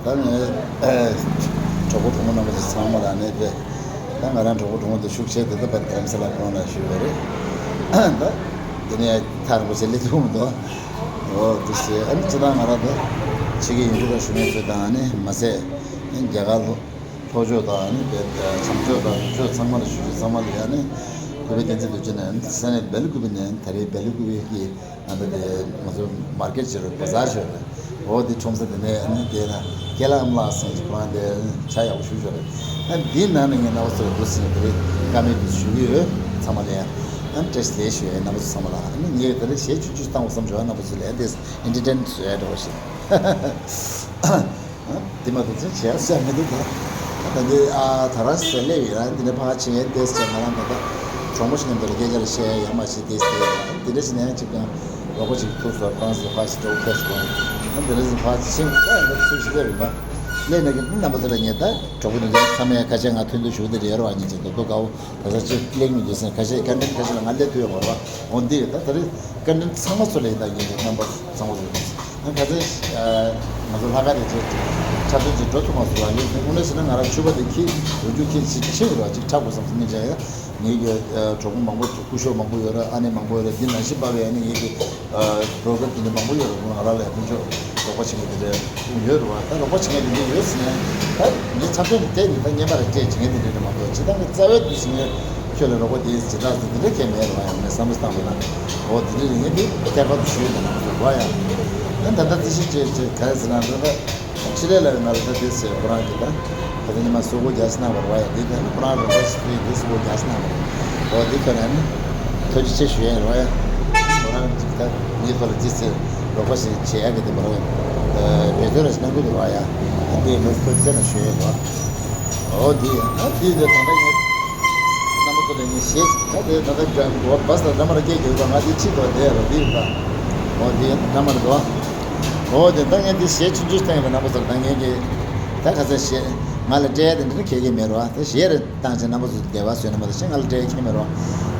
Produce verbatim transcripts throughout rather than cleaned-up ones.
ད་ངས་གྲོགས་པོ་གྲོགས་མོ་རྣམ་པ་ཚོ་ཚང་མ་ལ་ནས་དེ། ད་ང་རང་གྲོགས་པོ་གྲོགས་མོ་དེ་ཤུགས་ཆེ་དེ་ད་བར་རྡ་རམ་ས་ལ་ཁོང་ལ་ཞུས་པ་རེད། ད་དེ་ནས་ཐག་རིང་པོ་ཞིག་སླེབས་ཐུབ་མི་འདུག་འོ་དེ་ཟེར། ཨ་ནི་སྤྱིར་བཏང་ང་རང་ད་ཕྱི་རྒྱལ་ཡུལ་གྲུ་ཁག་བཞུགས་མཁན་ཚོ་དང་ཨ་ནི་མ་ཟད་རྒྱ་གར་ལྷོ་ཕྱོགས་དང་ཨ་ནི་བྱང་ཕྱོགས་དང་ནུབ་ཕྱོགས་ཚང་མ་ལ་བཞུགས་མཁན་ཚང་མ་ལ་ཡ་ནི་ཀུ་བའི་བསྟན་འཛིན་རྡོ་རྗེ་ནས་ས་གནས་སྦེལ་ཀུ་པེ་ནས་ད་རེས་སྦེལ་ཀུ་པེ་གི་ཨ་ད་དེ་ང་ཚོ་མར་ཀེཊ་བྱེད་རོགས་བ་ཛར་བྱེད་རོགས། འོ་དེ་ཁྲོམ་ས་དེ་ནས་ཨ་ནི་དེ་ན་སྐལ་ལྷ་ཨ་མ་ལགས་ཟེར་གྱི་ཁོ་རང་དེ་ཕྱག་ཡག་པོ་ཞུ་ཞོར་རེད། ཨ་འདིའི་ནང་ནས་ངས་རྣམ་པ་ཚོ་ལ་འདུག་ཟེར་ནས་དེ་རིང་བཀའ་མོལ་དེ་ཞུ་གི་ཡོད། ཚང་མ་ལ་ཡང་ཨ་ནི་བཀྲ་ཤིས་བདེ་ལེགས་ཞུ་ཡས། རྣམ་པ་ཚོ་ཚང་མ་ལ་ཨ་ནི་ངས་དེ་རིང་གཞས་ཆུང་ཆུང་ཞིག་བཏང་བ་བསམ་བྱུང་། རྣམ་པ་ཚོ་ལ་ཡང་དེ་ཨེན་ཊར་ཊེན་མེན་ཊི་བཟོ་ཡ་འདྲ་བོ་ཞིག་དེ་མ་གཏོགས་ཅི་བྱས་ཟེར་མི་འདུག་ད། ད་འདི་ཨ་ད་ར་ཟེར་སླེབས་ཡིན་ར། འདི་ནས་ཕར་ཕྱིན་ཡས་ཏེས་ཀྱང་ང་རང་ད་ལྟ་གྲོགས་མོ་ཞིག་མཉམ་དུ་ལ་སྐད་ཆ་ལ་བཤད་ཡ་ཡ་མ་ཤེས་ཏེས་ཏེ། འདི་འདྲ་ཞིག་ནས་ཅིག་ཀྱང་རོགས་པ་ཅིག་ཐུག་སོང་། ཁོ་རང་ཚོ་ཕར་ཕྱིན་འགྲོ་ཁེལ་སོང་། འདི་འདྲ་ཞིག་ཕར་ཕྱིན་ད་འདི་ཚུལ་ཞིག་སླེབས་ཡིན་པ། སླེབས་ནས་ཀྱི་རྣམ་པ་ཚོ་ལ་ངས་ད་གྲོགས་པོ་འདི་ཚོ་ཚང་མས་ཁ་ཤས་ང་མཐུན་འགྱུར་ཞུ་བ་དེ་རེད་རོགས། ཉིན་ཅིག་རྡོག་རྡོག་དགའ་བོ་ད་ས་ཅིག་སླེབས་མི་འདུག་ཟེར། ཁ་ཤས་ཀན་ཊེན་ཁ་ཤས་ལ་ང་སླེབས་ཐུབ་ཡོད་མ་རེད་པ། འོ་འདི་ཡོད། ད་ད་རེས་ཀན་ཊེན་ཚང་མ་ཚོ་ལ་ཡིན་ད་ཡིན་རེད། རྣམ་པ་ཚང་མ་ཚོ་ལ་ཡིན། ཨ་ཁ་ཚ་ང་ཚོ་ལྷག་དཀར་དེ་ཚོ་འཁྲབ་སྟོན་ཅིག་འགྲོ་ཐུབ་མ་སོང་བ་ཡིན་ཟེར། དངོས་གནས་བྱས་ན་ང་རང་ཕྱུ་པ་དེ་ཁྱི་ལོ་རྒྱུས་ཁྱི་ཞིག་ཆེ་ཡོད་ར། ཅིག་འཁྲབ་དགོས་བསམ་སོང་། སྙིང་རྗེ་ཡ། ངེད་ཀྱི་གྲོགས་པོ་མང་པོ་སྐུ་ཞབས་མང་པོ་ཡོད་ར། ཨ་ནེ་མང་པོ་ཡོད་ར། འདི་ནང་བཞིན་པ་བས་ཨ་ནེ་ངེད་ཀྱི་བོད་སྐད་དེ་འདྲ་མང་པོ་ཡོད་ར། ང་རང་ལ་ཡང་ཕུན་ཚོགས་རོགས་པ་བྱེད་མཁན་དེ་འདྲ་ཡོད་ར་བ། ད་རོགས་པ་བྱེད་མཁན་དེ་འདྲ་ཡོད་ཟེར་ནས་ད་ངས་ཚབ་ཚོད་ནས་བལྟས་ནས་ད་བརྙན་པར་སྤྲད་བྱེད་མཁན་དེ་འདྲ་མ་གཏོགས་ཇི་ལྟར་ངས་རྩ་བའི་དུས་སུ་ངས་ཁྱོད་ལ་རོགས་པ་དེ་ཇི་ལྟར་ཟེར་དེ་འདྲ་གང་མེད་ར་བ། ཡང་ངས་བསམ་བློ་བཏང་བ་ན་འོ་དེ་འདྲ་རེད། ངས་འདི་ཁྱད་པར་དུ་ཞུས་ཡོད་ན་ར་བ། ཡང་ད་ད་ལྟ་རྩིས་ཞིབ་བྱས་བྱས་ག་རེ་ཟེར་ན་འདི་ད། ཕྱི་ལས་ལ་ཡོད་ན་ལ་ད་དེ་ཟེར་ཁོ་རང་གིས་ད་ད་ལྟ་ཉི་མ་སུ་གོ་རྒྱ་ཆེ་གནང་བར་བ་ཡ། དེ་དེ་ནི་ཁོ་རང་རང་ཁ་ཞིག་དེ་དེ་སུ་གོ་རྒྱ་ཆེ་གནང་བར་བ། དེ་ཁྱོད་རང་ནི་ཐུགས་རྗེ་ཆེ་ཞུ་ཡ་རེད་བ་ཡ། ཁོ་རང་གིས་ད་ངའི་ཐོག་ལ་དེ་ཟེར་རོགས་པ་ཞིག་བྱེད་ཡ་གི་དེ་བར་བ་ཡ། བེད་སྤྱོད་ར་ཞིག་གནང་གི་འདུག་བ་ཡ། དེ་མོས་ཁོས་བཙལ་ན་ཞུ་ཡ་རེད་བ། འོ་དེ་ཡ་ད་དེ་དེ་ད་ལྟ་ངས་རྣམ་པ་ཚོ་ལ་ངས་བཤད་ད་དེ་ད་ལྟ་འགྲམ་འོ་བ་ས་འགྲམ་མ་ར་སྐད་རྒྱག་གི་ང་དེ་ཁྲིད་དོ་བསྡད་ར་དེ་ར། འོ་དེ་འགྲམ་མ་ར་འགྲོ། འོ་དེ་ད་ངས་འདི་གཞས་ཆུང་ཆུང་བཏང་ཡོད་པ་རྣམ་པ་ཚོར་ད་ངས་ཀྱི་ད་ག་ཚོད་གཞས་ང་ལ་སྤྲད་དེ་འདྲ་གལ་གལ་མེད་རོ། ད་གཞས་རེ་བཏང་བྱས་རྣམ་པ་ཚོ་བདེ་བ་བཟོས་ན་མ་གཏོགས་གཞས་ང་ལ་སྤྲད་གལ་མེད་རོ།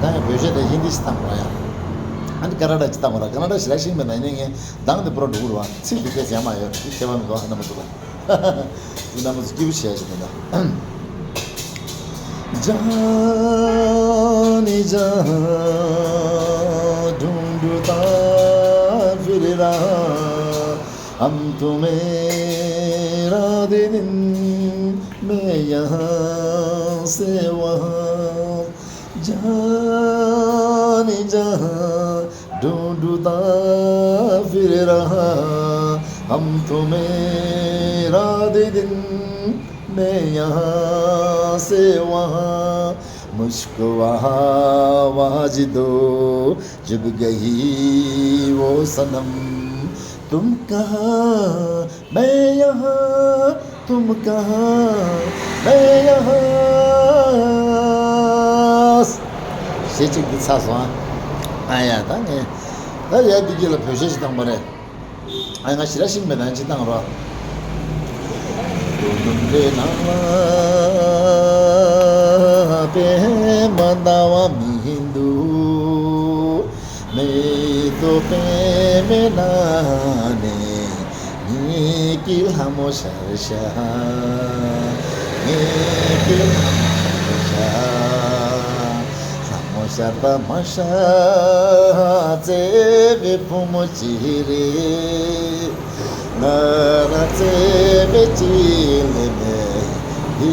ད་ངས་བོད་གཞས་དང་ཧིན་དི་ཞིག་བཏང་རོ་ཡ། ཨ་ནི་ཀ་ན་ཌ་ཅིག་བཏང་རོ། ཀ་ན་ཌ་ཞིག་ལ་ཤེས་མེད་ད་ཡིན་ནའི་ངས་གདངས་དེ་པོ་ར་འགྲོ་གི་རོ། ཚིག་དེ་སྐད་ཟེར་ཡ་མ་ཡོད། དེ་ཁྱད་པར་མི་འདུག་རྣམ་པ་ཚོ་ལ། རྣམ་པ་ཚོ་སྐྱིད་པོ་བྱས་ཤིག་དེ་འདྲ། जाने जहाँ ढूंढता फिर रहा हम तुम्हें रात दिन, मैं यहाँ से वहाँ। जाने जहाँ ढूंढता फिर रहा हम तुम्हें रात दिन, मैं यहाँ से वहाँ। मुझको आवाज दो जब गई वो सनम, तुम कहाँ मैं यहाँ, तुम कहाँ मैं यहाँ। གཞས་གཅིག་འདི་ཚར་སོང་ཨ། ཨ་ཡ་ད་ངས་ད་ཡ་འདི་གི་ལ་བོད་གཞས་ཤིག་བཏང་པ་རེད། ཨ་ང་ཞི་ར་ཤིང་མེད་དང་ཅི་བཏང་རོགས། དུ་དུམ་གྲའི་ནང་ལ་པད་མ་ཟླ་བ་མི་འདུག་མེ་ཏོག་པད་མའི་ནང་ནས་ངེད་ཀྱི་ལྷ་མོ་ཤར་ཤག་ངེད་ཀྱི་ལྷ་མོ་ཤར་ཤག་ལྷ་མོ་ཤར་དང་མ་ཤར་བརྩེ་བའི་བུ་མོ་ཅི་རེད། ང་རང་བརྩེ་བའི་སྤྱི་ལེ་མེད། འདི་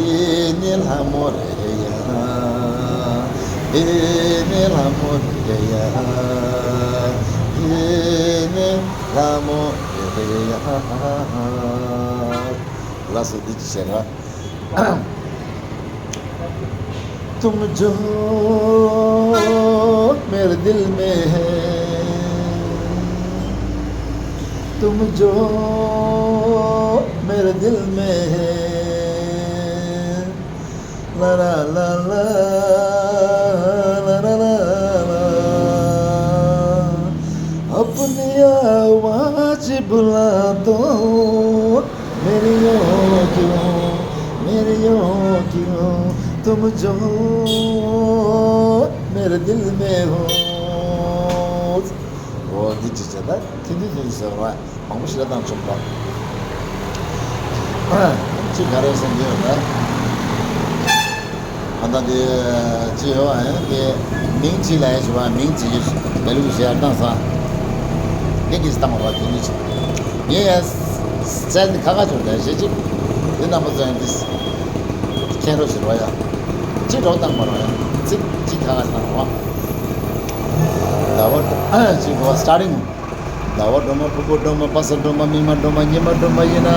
ནི་ལྷ་མོ་རེད་ཡ། འདི་ནི་ལྷ་མོ་རེད་ཡ། འདི་ནི་ལྷ་མོ་རེད་ཡ། ལགས་སོ། འདི་ཅི་བྱས་ར། तुम जो मेरे दिल में है, तुम जो मेरे दिल में है। ला ला ला ला, ला ला ला ला। अपनी आवाज बुला दो, मेरी ओर क्यों, मेरी ओर क्यों, तुम जो मेरे दिल में हो। འོ་འདི་ཅི་བྱས་ད་ཐིན་ཐིན་ཐིན་ཟེར་བ་མང་པོ་ཞིག་ལ་བཏང་ཆོག་པ། ཅི་ག་རེ་ཟེར་འདི་ཡོད་ད། ཨ་ད་དེ་ཅི་ཡོད་ཨ་ཡང་དེ་མིང་ཅི་ལ་ཡ་ཞུ་བ་མིང་ཅི་ལ་ལུགས་ཞེ་ཡར་བཏང་ས། དེ་གིས་བཏང་བ་དེ་ནི་ཅི། ངས་ཡ་སྩལ་དེ་ཁ་ཁ་ཆོག་ད་ཞེ་ཅིག་དེ་རྣམ་པ་ཚོ་ཡང་དེ་མཁྱེན་རོགས་ཞེ་རོགས་ཡ། ཅི་འགྲོ་བཏང་བ་རོགས་ཡ་ཚིག་ཅི་ཁ་ཁ་བཏང་བ། ཟླ་བ་ཅི་གོ་སི་ཊར་ཊིང་། ཟླ་བ་སྒྲོལ་མ་ཕུར་བུ་སྒྲོལ་མ་པ་སངས་སྒྲོལ་མ་མིག་དམར་སྒྲོལ་མ་ཉི་མ་སྒྲོལ་མ་ཡིན་ན།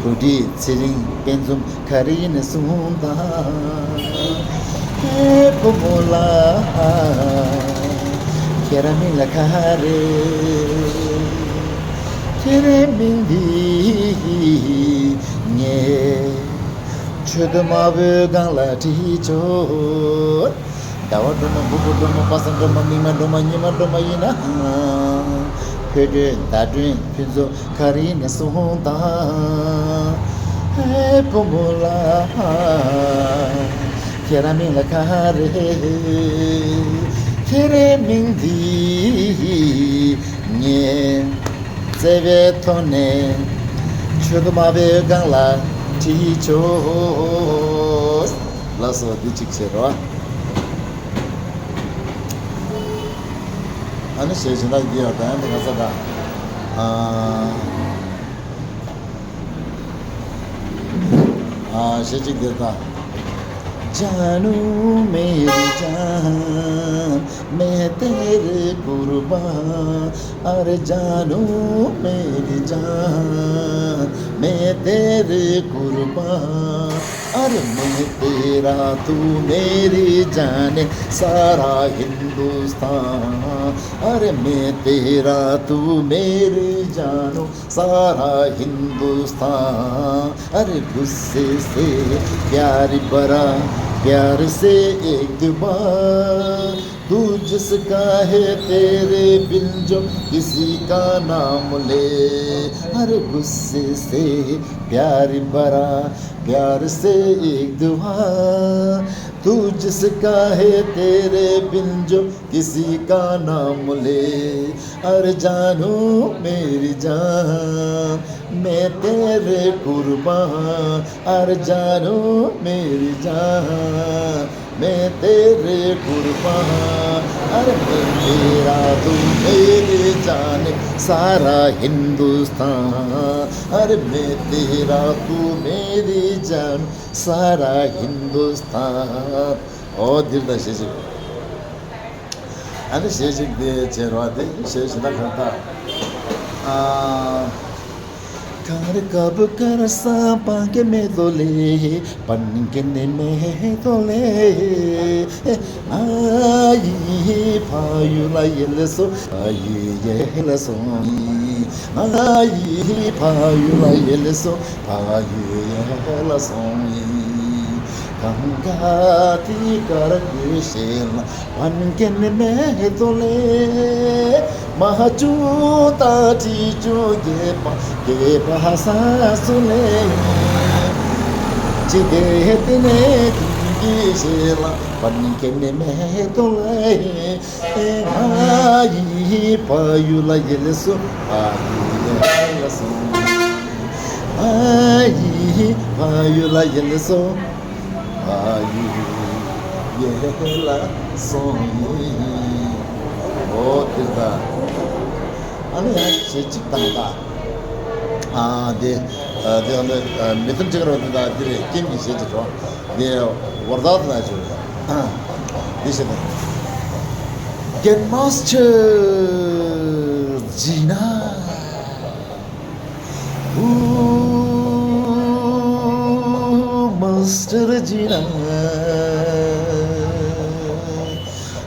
བུ་ཁྲིད་ཚེ་རིང་དཔལ་འཛོམས་ག་རེ་ཡིན་ནས་གསུངས་དང་། ཨེ་བུ་མོ་ལ་ཁྱེད་རང་མིང་ལ་ག་རེ། ཁྱེད་རང་མིང་འདི་ངས་ཆོས་དུ་མ་བོས་གང་ལ་དྲིས་ཆོག་ཟླ་བ་སྒྲོལ་མ་ཕུར་བུ་སྒྲོལ་མ་པ་སངས་སྒྲོལ་མ་མིག་དམར་སྒྲོལ་མ་ཉི་མ་སྒྲོལ་མ་ཡིན་ན། ཕོ་སྒྲོལ་མདའ་སྒྲོལ་ཕུན་ཚོགས་ག་རེ་ཡིན་ནས་གསུངས་དང་། ཧེ་བུ་མོ་ལ་ཁྱེད་རང་མིང་ལ་ག་རེ། ཁྱེད་རང་མིང་འདི་ངས་བརྩེ་བའི་ཐོག་ནས་ཆོས་དུ་མ་བོས་གང་ལ་དྲིས་ཆོག་ལགས་སོ། འདི་གཅིག་བྱེད་རོགས། ཨ་ནི་ཞེས་བྱེད་ན་འདི་ཡང་ད་ནི་ང་ཚ་ད། ཨ་ཨ་ཞེས་གཅིག་འདི་ད། जानू मेरी जान, मैं तेरे कुर्बान। अरे जानू मेरी जान, मैं तेरे कुर्बान। अरे मैं तेरा, तू मेरी जाने, सारा हिंदुस्तान। अरे मैं तेरा, तू मेरी जानू, सारा हिंदुस्तान। अरे गुस्से से प्यार भरा, प्यार से एक दुआ, तू जिसका है तेरे बिन जो किसी का नाम ले। अरे गुस्से से प्यार भरा, प्यार से एक दुआ, तू जिसका है तेरे बिन जो किसी का नाम ले। अरे जानू मेरी जान, मैं तेरे कुर्बान। अरे जानू मेरी जान, मैं तेरे कुर्बान। अरे मैं तेरा, तू मेरी जान, सारा हिंदुस्तान। अरे मैं तेरा, तू मेरी जान, सारा हिंदुस्तान। ཨོ་འདིར་ད་ཞེས་ཅིག་ཨ་ནི་ཞེས་ཅིག་དེ་བྱེད་རོགས་དེ་ཞེས་ཞེ་ན་གང་ལྟར། ཨ། घर कब कर सा पाके में तो ले, पन के ने में तो ले। आई भायुला ये ले सो, आई ये ले सो। आई भायुला ये ले सो, भायु ये ले सो। गंगा ती कर के शेला पनकेन में तोले, महाचूता टीचू ये पा के भाषा सुने। चिदे तिने की शेला पनकेन में तोले, ए आई पायुला ये ले सो, आई ये ले सो। आई पायुला ये ले सो। ཨ་ཡུ་ཡེ་ལ་སོང་ཡིན། ཨོ་དེ་ད། ཨ་ནི་ཡང་ཞེ་གཅིག་དང་ད། ཨ་དེ། ཨ་དེ་ཨ་ནི་མི་ཐུམ་གཅིག་རོ་དེ་ད་དེ་རེད་ཀིམ་གྱི་ཞེ་གཅིག་རོ། དེ་བར་ད་དེ་ན་ཞུ་རེད། ཨ་དེ་ཞེ་ད། Grandmaster Gina. Ooh, Master Gina.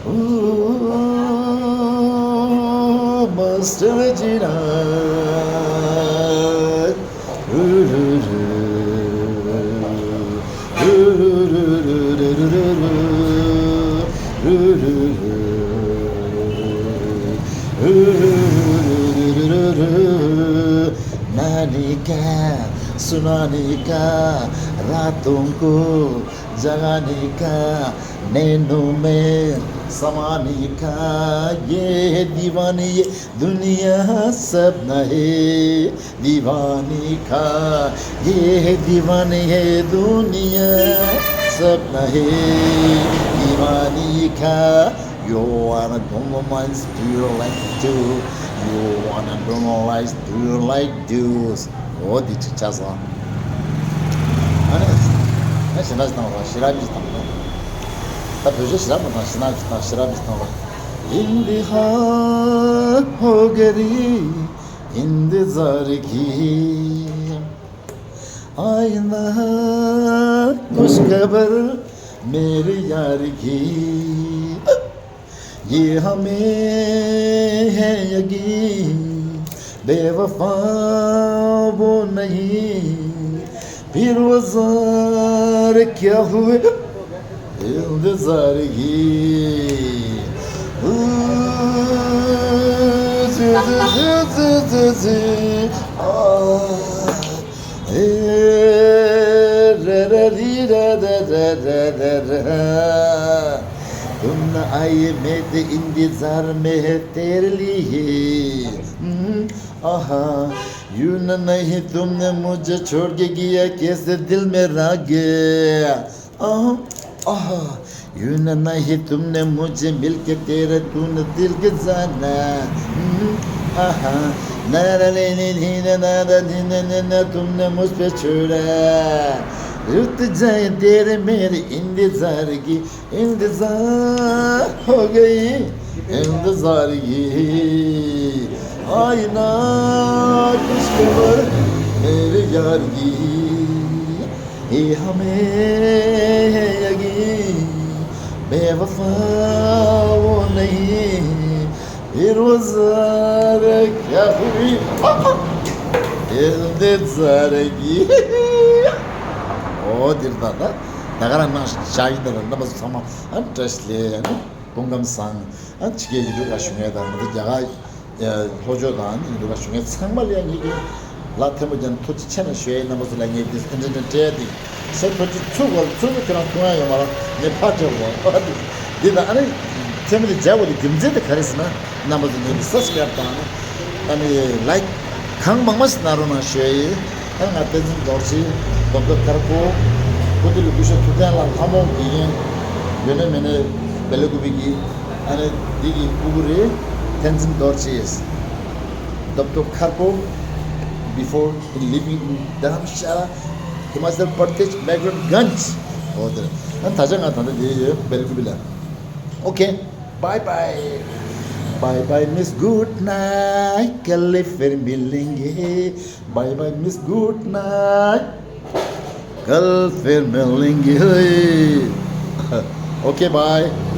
Ooh, Master Gina. नानी कहाँ, सुनानी कहाँ, रातों को जगाने का, नैनों में زمانے کا یہ دیوانہ، یہ دنیا سب نہ ہے۔ دیوانے کا یہ دیوانہ، یہ دنیا سب نہ ہے۔ دیوانے کا، you wanna do romance, do you like to? You wanna do romance, do you like to? འོ་འདི་ཅིག་ཆགས་སོང་། ཨ་ནི། ཨ་ཞེ་དྲག་ཅིག་བཏང་རོགས། ཞེ་དྲག་མི་ཅིག་བཏང་རོགས། ད་བོད་ཆས་ཞེ་དྲག་མ་བཏང་། ཞེ་དྲག་ཅིག་བཏང་། ཞེ་དྲག་མི་ཅིག་བཏང་རོགས། انتہا ہو گئی انتظار کی، آئے نہ خوش خبر میرے یار کی۔ یہ ہمیں ہے یقین، بے وفا وہ نہیں، پھر وہ زار کیا ہوئے انتظار کی۔ तुम न आई, मैं तो इंतजार में है तेरे लिए। हम्म, आहा, यूं न नहीं तुमने मुझे छोड़ के गया, कैसे दिल में रह गया। आहा, आहा, यूं न नहीं तुमने मुझे मिलके तेरे तूने दिल के जाना। हम्म, आहा, ना, ना, ना, ना, तुमने मुझ पे छोड़ा। रुक जाए तेरे मेरे इंतजार की، انتظار ہو گئی انتظار کی، آئی نہ خوش خبر میرے یار کی۔ یہ ہمیں ہے یقین، بے وفا وہ نہیں، پھر وہ زار کیا ہوئی انتظار کی۔ འོ་འདིར་ད་ད་ད་ག་རང་ནང་བཞིན་བྱ་ཡིན། ད་ད་རྣམ་པ་ཚོ་ཚང་མ་ཨ་བཀྲ་ཤིས་བདེ་ལེགས། ཨ་ནི་སྐུ་ཁམས་བཟང་། ཨ་ནི་ཕྱི་རྒྱལ་ཡིན་འདུག་ག་བཞུགས་མཁན་དང་ང་ཚོ་རྒྱ་གར་ལྷོ་ཕྱོགས་དང་ཨ་ནི་ཡིན་འདུག་ག་བཞུགས་མཁན་ཚང་མ་ལ་ཡང་ངེད་ཀྱིས་ལག་མཐེ་མོ་སྦྱར་ནས་ཐུགས་རྗེ་ཆེ་གནང་ཞུ་ཡ་ཡིན། རྣམ་པ་ཚོ་ལ་ངས་འདི་ཨེ་འདྲ་འདྲ་སྤྲད་དེ་ཟེར། ཐུགས་རྗེ་ཆེ། ཚུར་གོ་ལ་ཚུར་གོ་ཁྱོད་རང་ཐུག་ཡ་ཡོད་མ་རེད། ངས་ཕར་སྤྲད་གོ། འདི་དང་ཨ་ནི་མཚན་མོ་དེ་མཇལ་དགོས་དེ་རྒྱུ་མཚན་དེ་ག་རེ་ཟེར་ན། རྣམ་པ་ཚོ་ངས་འདི་སབ་སི་ཀ་རེབ་དང་ཨ་ནི་ལའིཀ་གང་མང་མང་ཞིག་གནང་རོགས་གནང་ཞུ་ཡ་ཡིན། ཨ་ང་བསྟན་འཛིན་རྡོ་རྗེ། རྡོ་རྗེ་དཀར་པོ། སྐུ་མདུན་ལ་སྐུ་ཞབས་ཐུབ་བསྟན་ལགས་ལྷ་མོ་དགེ་རྒན། ཡོད་ན་མེད་ན་སྦེལ་ཀོབ་ཀྱི་ཨ་ནི་འདི་གི་སྤུ་གུ་རེད། བསྟན་འཛིན་རྡོ་རྗེ། རྡོ་རྗེ་དཀར་པོ། Before leaving Dharamshala, Himachal Pradesh, Mehranganj. འོ་དེ་རེད། ཨ་ད་ཆ་ང་ད་ལྟ་འདི་ཡོད་སྦེལ་ཀོབ་ལ། Okay, bye bye. Bye bye, miss, good night. कल फिर मिलेंगे. Bye bye, miss, good night. कल फिर मिलेंगे. Okay, bye.